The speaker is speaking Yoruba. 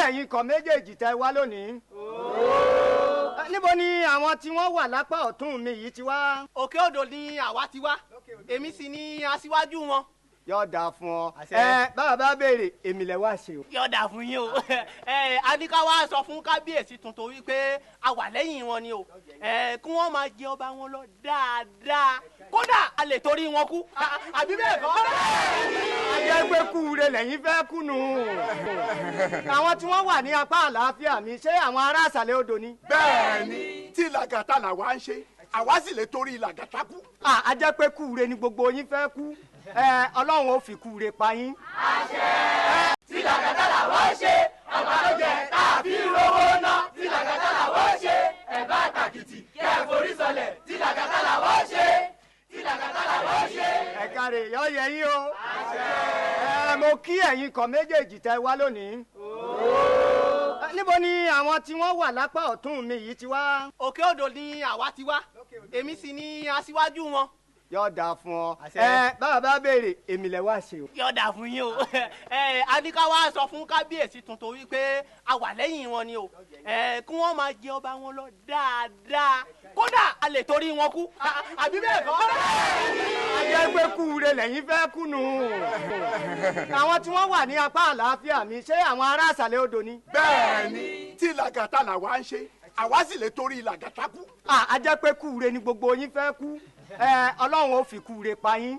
Ẹ̀yin ikọ̀ méjèèjì tẹ́ wá lónìí. Níbo ni àwọn tí wọ́n wà lápá ọ̀tún mi yìí ti wá? Òkè Odò ni àwa ti wá, èmi sì ni aṣíwájú wọn. Yóò dáa fún ọ. Àṣẹ. Ẹ báwa bá béèrè, èmi lẹ wá ṣe o. Yóò dáa fún yín o. Ẹ a ní ká wá sọ fún kábíyèsí tuntun wípé a wà lẹ́yìn wọn ni o, ẹ kí wọ́n máa jẹ ọba wọn lọ dáadáa, kódà a lè torí wọn kú, àbí bẹ́ẹ̀ kọ́? Ajẹ́ pé kúure lẹ́yìn fẹ́ kúnu. Àwọn tí wọ́n wà ní apá àlàáfíà mi, ṣé àwọn ará àṣàlẹ̀ odò ni? Bẹ́ẹ̀ni, tí làgàtà làwa ń ṣe, àwa sì lè torí làgàtà kú. A jẹ́ pé kúure ni gbogbo yín fẹ́ kú. Ẹ Ọlọ́run ó fi kúure pa yín. Tí làgàtà làwọn ṣe, àgbàdo jẹ tá a fi rówó ná. Tí làgàtà làwọn ṣe, ẹ̀ bá tàkìtì kẹ́ ẹ forí sọlẹ̀. Tí làgàtà làwọn ṣe, tí làgàtà làwọn ṣe. Ẹ káre, yọ yẹ yín o. Ẹ mo kí ẹ̀yin ikọ̀ méjèèjì tẹ́ wá lónìí. Níbo ni àwọn tí wọ́n wà lápá ọ̀tún mi yìí ti wá? Òkè Odò ni àwa ti wá, èmi sì ni aṣíwájú wọn. Yóò dáa fún ọ. Àṣẹ. Ẹ báwa bá béèrè, èmi lẹ wá ṣe o. Yóò dáa fún yín o. Ẹ a ní ká wá sọ fún kábíyèsí tuntun wípé a wà lẹ́yìn wọn ni o, ẹ kí wọ́n máa jẹ ọba wọn lọ dáadáa, kódà a lè torí wọn kú, àbí bẹ́ẹ̀ kọ́? Ajẹ́ pé kúure lẹ́yìn fẹ́ kúnu. Àwọn tí wọ́n wà ní apá àlàáfíà mi, ṣé àwọn ará àṣàlẹ̀ odò ni? Bẹ́ẹ̀ni, tí làgàtà làwa ń ṣe, àwa sì lè torí làgàtà kú. A jẹ́ pé kúure ni gbogbo yín fẹ́ kú. Ẹ Ọlọ́run ó fi kúure pa yín.